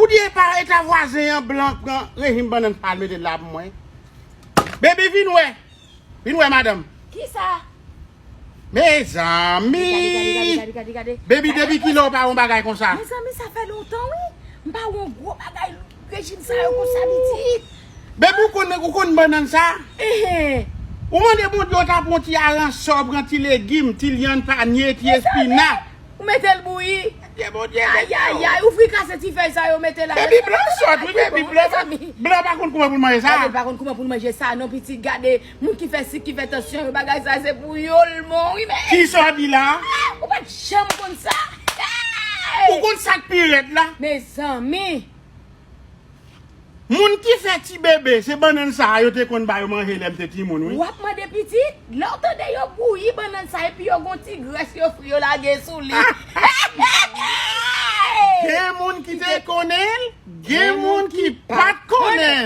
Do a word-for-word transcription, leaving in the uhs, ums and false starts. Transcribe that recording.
Ou di e pa eta vwazen an blan k pran rejim bannann sa l mete la pou mwen. Baby, vin wè. Vin wè, madanm. Kisa? Mezanmi! Gade, gade, gade, gade, gade, gade. Baby, depi kilè w pa wè yon bagay konsa? Mezanmi, sa fè lontan, wi. M pa wè yon gwo bagay rejim sa yo konsa, pitit. Baby, ou konn, ou konn bannann sa? Ehe. Ou mande Bondye w ta pran ti aransò, pran ti legim, ti lyann panye, ti espina. Ou mete l bouyi. Bondye, Bondye, Bondye. Ayayay, ou frikase ti fèy sa yo mete la. Baby, blan sòt, wi, baby, blan pa, blan pa konn kouman pou l manje sa. Gade, l pa konn kouman pou l manje sa, non, pitit, gade. Moun ki fè sik, ki fè tansyon, yo bagay sa, se pou yo l bon, wi, men. Kisa w di la? Ou pa t janm konn sa. Ou konn sa k pi rèd la? Mezanmi. Moun ki fè ti bebe, se bannann sa a yo te konn ba yo manje lè m te timoun, wi. W ap mande pitit, lè w tande yo bouyi bannann sa epi yo gon ti grès yo fri yo lage sou li. Gen moun ki te konnen l, gen moun ki pa t